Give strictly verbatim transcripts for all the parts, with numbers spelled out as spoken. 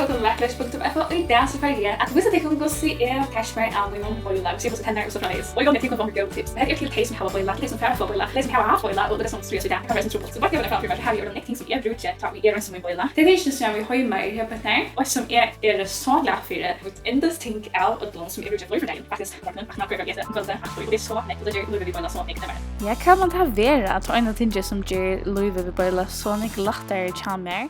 Vælkomin til Blackflash punktum F O. Í dag so fari eg at vísa tykkum, hvussu eg taki mær av mínum boila, hvussu eg busti tenn og so framvegis. Og eg vóni, at tit kunnu fáa mær góð tips. Hetta er til tey, sum hava boila, til tey, sum fara at fáa boila, til tey, sum hava havt boila, og til tey, sum stríðast við tað. Tað kann vera sum trupult. So beint her framfyri mær, so havi eg orðiliga nógv ting, sum eg brúki, tá eg reinsi mín boila. Tað er ikki, sum eg heimi er her beint her, og sum eg eri so glað fyri. Ein yndisting av øllum, sum eg brúki allan fríggjadagin, faktiskt, morgunin, aftaná hvør eg eti um kvøldið, aftur, og tað er so lætt, og tað ger lívið við boila so nógv nemmari. Ja, hvat man tað vera, at ein av tingum, sum ger lívið við boila so nógv lættari hjá mær?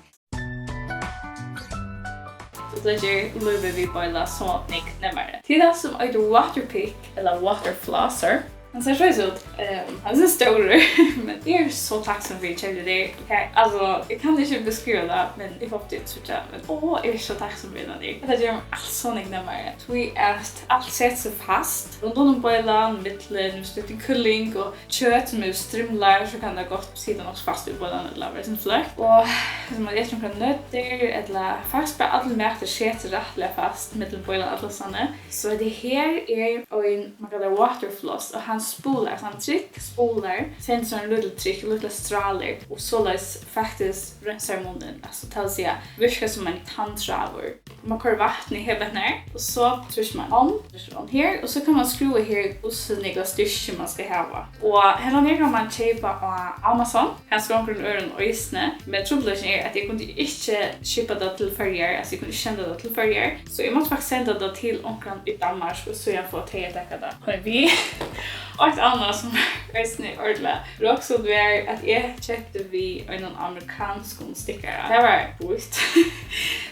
Og tað ger lívið við boila so nógv nemmari. Til tað, sum eitur Waterpik, ella Water Flosser, hann sær soleiðis út. Ehm, hann er so stórur, men eg eri so takksom fyri, eg keypti tær. Tað, altso, eg kann ikki beskriva tað, men eg hopi, tit síggja, men, áh, eg eri so takksom fyri tað. Tað ger mær alt so nógv nemmari. Tí at alt setir seg fast rundan um boilan, millum, viss tú etur kylling og kjøt, sum eru strimlar, so kann tað gott sita nokk so fast í boilanum ella vera eitt sindur fløkt. Og viss man etur onkrar nøtir, ella faktiskt bara allur matur setir rættiliga fast millum boilan allastaðni, so hetta her er ein, man kallar water floss, og hann spular, so hann trykkspular, sendir sovorðin lítil trykk, lítlar strálir, og soleiðis faktiskt reinsar munnin, altso, tað vil siga, virkar sum ein tanntráður. Man koyrir vatn í hebetnar, og so trýstir man on, trýstir on her, og so kann man skrúva her, hvussu nógva styrki man skal hava. Og hendan her kann man keypa á Amazon, kanska onkrum øðrum eisini, men trupulleikin er, at eg kundi ikki skipa tað til Føroyar, altso, eg kundi ikki senda tað til Føroyar, so eg mátti faktiskt senda tað til onkran í Danmark, og síðan fáa tey at taka tað heim við. Og eitt annað, sum eisini er ordiliga roksumt, var, at eg keypti við einum amerikanskum stikkara. Tað var býtt.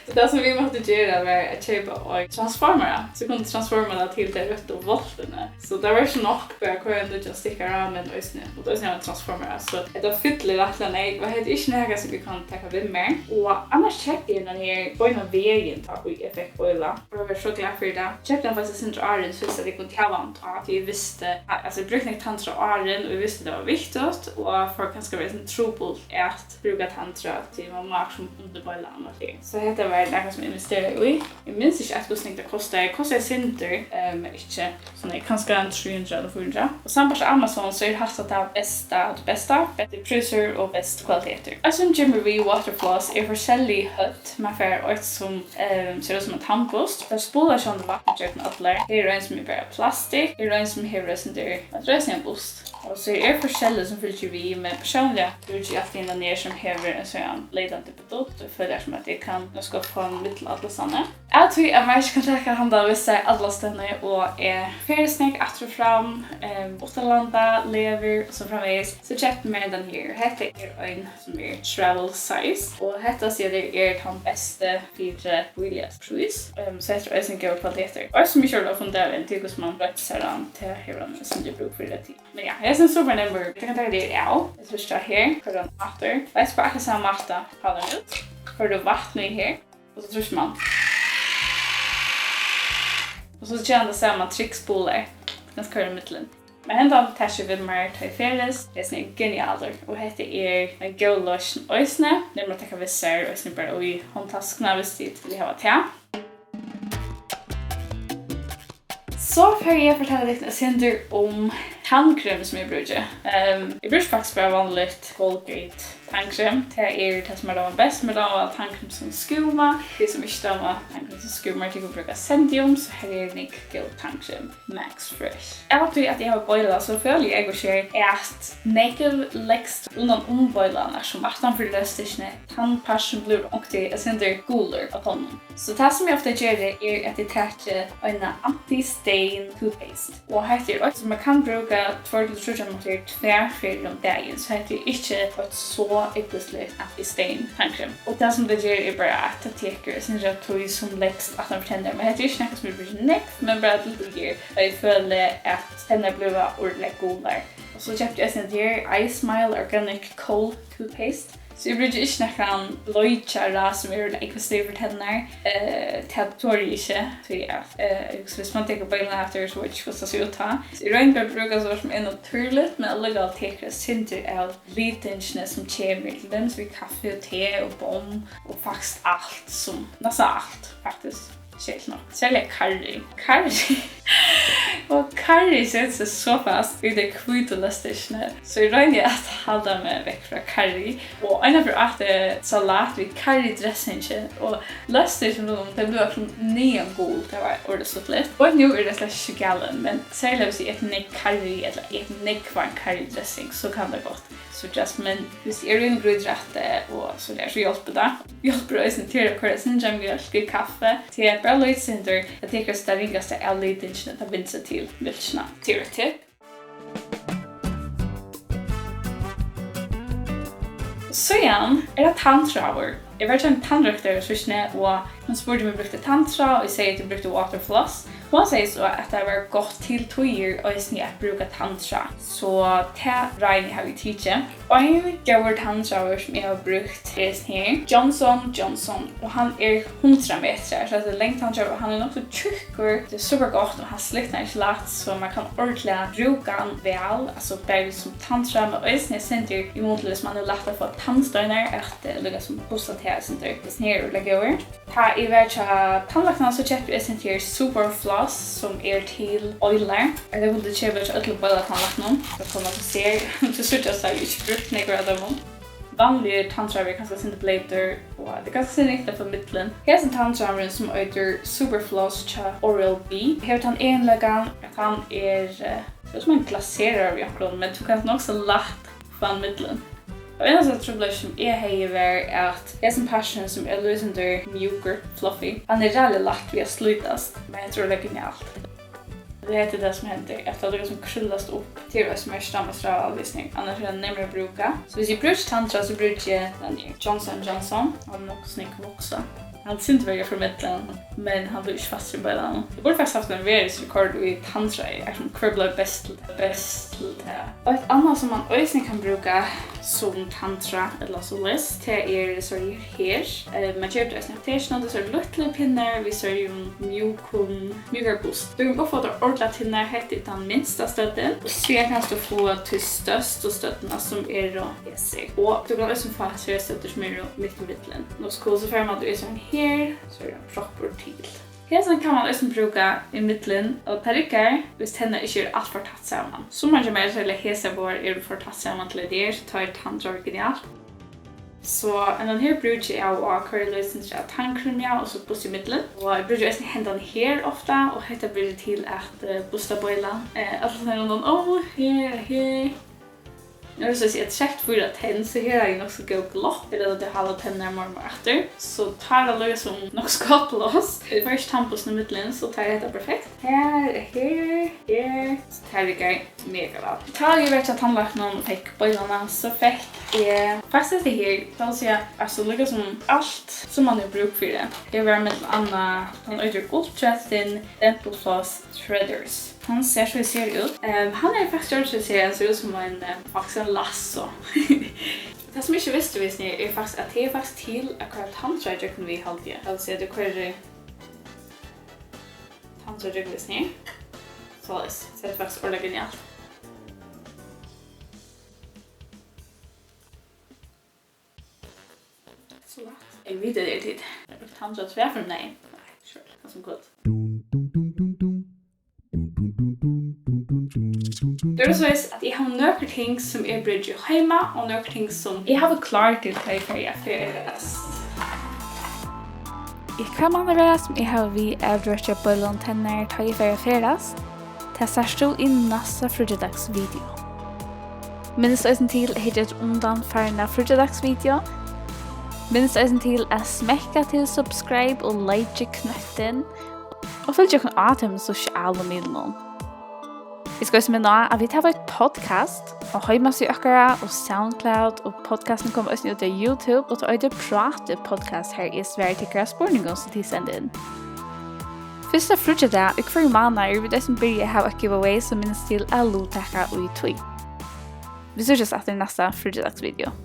So tað, sum vit máttu gera, var at keypa ein transformara, so kundi transformera til tey røttu voltini. So tað var ikki nokk bara at koyra ein nýggjan stikkara, men eisini, og eisini ein transformara. So hetta fyllir rættiliga nógv, og hetta er ikki nakað, sum eg kann taka við mær. Og annars keypti eg hendan her beinanvegin, tá ið eg fekk boila. Og eg var so glað fyri tað. Keypti hann faktiskt eitt sindur áðrenn, so eg kundi hava hann tá, tí eg visti, altso, eg brúkti nógv tanntráð áðrenn, og eg visti, tað var viktigt, og fór kanska at vera eitt sindur trupult at brúka tanntráð, tí man má akkurát sum undirbýta annað ting. So hetta var nakað, sum eg investeraði í. Eg minnist ikki, at hvussu nógv tað kostaði. Kostaði eitt sindur, eh, men ikki so nógv, kanska ein trý hundrað ella fýra hundrað. Og sambært Amazon, so er hatta tað besta av tí besta. Besti prísur og besti kvalitetur. Eitt, sum kemur við water floss, er forskellig høvd. Man fær eitt, sum, eh, sær út sum ein tannbust. Tað spular sjálvandi vatn gjøgnum allar. Her er ein, sum er bara plastikk. Her er ein, sum hevur eitt sindur, eitt sindur av bust. Og so er forskelligt, sum fylgir við, men persónliga brúki eg altíð hendan her, sum hevur ein sovorðnan leytandi produkt, og eg føli, sum at eg kann, eg skal fáa ein millum allastaðni. Av tí at man ikki kann taka handan við sær allastaðni, og eg ferðist nógv aftur og fram, ehm, uttanlanda, legur og so framvegis, so keypti eg mær hendan her. Hetta er ein, sum er travel size, og hetta siga tey er tann besti fyri bíliga prís. Ehm, so hetta er eisini góður kvalitetur. Og sum eg ikki havi funnið av enn, til hvussu man reinsar hann, tað hevur hann eisini brúk fyri tað til. Men ja, hesin er super nemmur. Eg kann taka tað av. Eg trýsti her, koyri hann aftur. Veitst, bara akkurát sama máta, falla hann út. Koyrir tú vatn í her, og so trýstir man. Og so ger hann tað sama, trykkspular. Kanska koyra í millum. Men hendan taki eg við mær, tá eg ferðist. Hesin er genialur, og hetta er ein góð loysn eisini. Nemmur at taka við sær, eisini bara í hondtaskuna, viss tit vilja hava tað. So fari eg at fortelja tykkum eitt sindur um tannkrem, sum eg brúki. Ehm, eg brúki faktiskt bara vanligt Colgate tannkrem. Tað er tað, sum mær dámar best. Mær dámar væl tannkrem, sum skúmar. Tey, sum ikki dámar tannkrem, sum skúmar, tey kunnu brúka Zendium, so her er nógv góð tannkrem. Max Fresh. Av tí at eg havi boila, so føli eg, hvussu er, at nógv legst rundan um boilarnar, sum aftan fyri løstikini, tannparturin blívur onkuntíð eitt sindur gulur á tonnunum. So tað, sum eg ofta geri, er, at eg taki eina anti-stain toothpaste. Og hetta er eitt, sum man kann brúka tveir til tríggjar minuttir tvær ferðir um dagin. So hetta er ikki eitt so ógvusligt anti-stain tannkrem. Og tað, sum tað ger, er bara, at tað tekur eitt sindur av tíð, sum legst aftan fyri tenninar. Men hetta er ikki nakað, sum eg brúki nógv, men bara til tíðir, tá eg føli, at tenninar blíva ordiliga gular. Og so keypti eg eisini hetta her, iSmile Organic Coal Toothpaste. So eg brúki ikki nakran bleikjara, sum er ógvuliga ógvusligur fyri tenninar. Eh, tað tori eg ikki, tí at, eh, eg hugsi, viss man tekur boilarnar aftur, so veit eg ikki, hvussu tað sær út tá. So eg royni bara at brúka so, sum er natúrligt, men allíkavæl tekur eitt sindur av litingini, sum kemur, til dømis við kaffi og te og bomm og faktiskt alt, sum, næstan alt, faktiskt. Sjálvt nokk. Serliga karry. Karry. Og karry setir seg so fast í tey hvítu løstikini, so eg royni at halda meg vekk frá karry. Og einaferð át eg salat við karrydressingi, og løstikini rundan um, tey blivu øll neongul. Tað var ordiliga stuttligt. Og nú er tað slett ikki galið, men serliga hvis eg eti nógv karry, ella eti nógvan karrydressing, so kann tað gott. So just, men hvis eg eri í einum grýturætti og so der, so hjálpir tað. Hjálpir eisini til at koyra sindur av mjólk í kaffi. Tí at bara lítið sindur, at tað tekur tað ringasta av litingini, at venda seg til mjólkina. Tað er eitt tips. Síðan er tað tanntráður. Eg var hjá einum tannrøktara í Svísni, og hon spurdi, um eg brúkti tanntráð, og eg segði, at eg brúkti waterfloss. Hon segði so, at tað var gott til tíðir eisini at brúka tanntráð, so tað ráðið havi eg tikið. Ein góður tanntráður, sum eg havi brúkt, er hesin her, Johnson Johnson, og hann er hundrað metrar, so tað er langur tanntráður, og hann er nokk so tjúkkur. Tað er super gott, og hann slitnar ikki lætt, so man kann ordiliga brúka hann væl, altso bæði sum tanntráð, men eisini eitt sindur í mun til, hvis man hevur lætt at fáa tannsteinar, at, eh, líka sum busta tað eitt sindur. Hesin her er ordiliga góður. Tá eg var hjá tannlæknanum, so keypti eg eitt sindur Super Floss, sum er til beilar. Eg kundi keypa hjá øllum beilatannlæknum. So koma, tú sær, tú síggja, so havi eg ikki brúkt nógv av teimum. Vanligur tanntráður er kanska eitt sindur bleytur, og tað er kanska eitt sindur ringt at fáa millum. Hesin tanntráðurin, sum eitur Super Floss hjá Oral-B, hevur tann eginleikan, at hann er, eh, tað er sum ein glaseraður við onkrum, men tú kanst nokk so lætt fáa hann millum. Og einasta trupulleiki, sum eg hevði, var, at hesin parturin, sum er líka sindur mjúkur, fluffy, hann er ræðuliga lætt við at slítast, men hetta er genialt. Tað er tað, sum hendir, at tað líka sum krúllast upp. Tað er eisini meir stamma strævið, annars er hann nemmari at brúka. So hvis eg brúki tanntráð, so brúki eg tann her, Johnson Johnson, hann er nokk so nógv vaksa. Hann er sindur verri at fáa millum, men hann blívur ikki fastur í beinunum. Eg burdi faktiskt havt ein verri, so eg koyrdi í tanntráð, er sum hvør bleiv best til, best til tað. Og eitt annað, sum man eisini kann brúka sum tanntráð ella soleiðis, tað er, sorry, her. Eh, man keypir eisini apoteki, tað eru so lítlir pinnar við so mjúkum, mjúkari bust. Tú kanst gott fáa tær ordiliga tinnar, hetta er tann minsta støddin. Og síðan kanst tú fáa tí størstu støddina, sum eru hesir. Og tú kanst eisini fáa tvær støddir, sum eru mitt í millum. Og so, so fær man, tú veist, ein her, so er ein proppur til. Hesin kann man eisini brúka í millum, og tað riggar, hvis tenn ikki eru alt for tætt saman. Summar hjá mær, serliga hesar báðar, eru for tætt saman til at tað er, so tá er tanntráður genialt. So, hendan her brúki eg av og á, koyri líka sindur av tannkremi á, og so busti í millum. Og eg brúki eisini hendan her ofta, og hetta brúki eg til at, eh, busta beilan. Eh, allan rundan um, her, her. Nú er tað so, eg havi trekt fýra tenn, so her havi eg nokk so góð glopp, fyri at halda tenninar meir og meir aftur. So tá er tað líka sum nokk so gott pláss. Eg fái ikki tannbustin í millum, so tá er hetta perfekt. Her, her, her. So tað riggar mega væl. Tá eg var hjá tannlæknanum og fekk beinarnar, so fekk eg faktiskt hetta her. Tað vil siga, altso, líka sum alt sum man hevur brúk fyri. Her var millum annað, hann eitur Ultra Thin Dental Floss Threaders. Hann sær so, sær út. Ehm, hann er faktiskt gjørdur til at sær, hann sær út sum ein, eh, faktiskt ein lasso. Tað, sum eg ikki visti, veitst tú, er faktiskt, at tað er faktiskt til at koyra tanntráð ígjøgnum við, haldi eg. Altso, at tú koyrir tanntráð ígjøgnum við her. Soleiðis. So tað er faktiskt ordiliga genialt. So lætt. Eg veit, at tað er tit. Eg brúkti tanntráð tvær ferðir um dagin. Nei, sure. Tað sum kvøld. Dun, dun, dun, dun, dun. Dun, dun, dun, dun, dun, dun, dun, dun. Tað er soleiðis, at eg havi nøkur ting, sum eg brúki heima, og nøkur ting, sum eg havi klár til, tá eg fari at ferðast. Hvat man tað vera, sum eg havi við at røkja beinunum tenninar, tá eg fari at ferðast? Tað sært tú í næsta fríggjadagsvideo. Minst eisini til at hyggja eftir undanfarna fríggjadagsvideo. Minst eisini til at smekka til subscribe og like knøttin. Og fylgja okkum á teimum sosialu miðlunum. Eg skal eisini minna á, at vit hava eitt podcast á heimasíðu okkara og SoundCloud, og podcastin kemur eisini út á YouTube, og tað eitur Prátið Podcast, har eg svari tykkara spurningum, sum tit senda inn. Fyrsta fríggjadag í hvørjum mánað eru vit eisini byrjað at hava eitt giveaway, sum minnist til at luttaka í tí. Vit síggjast aftur í næsta fríggjadagsvideo.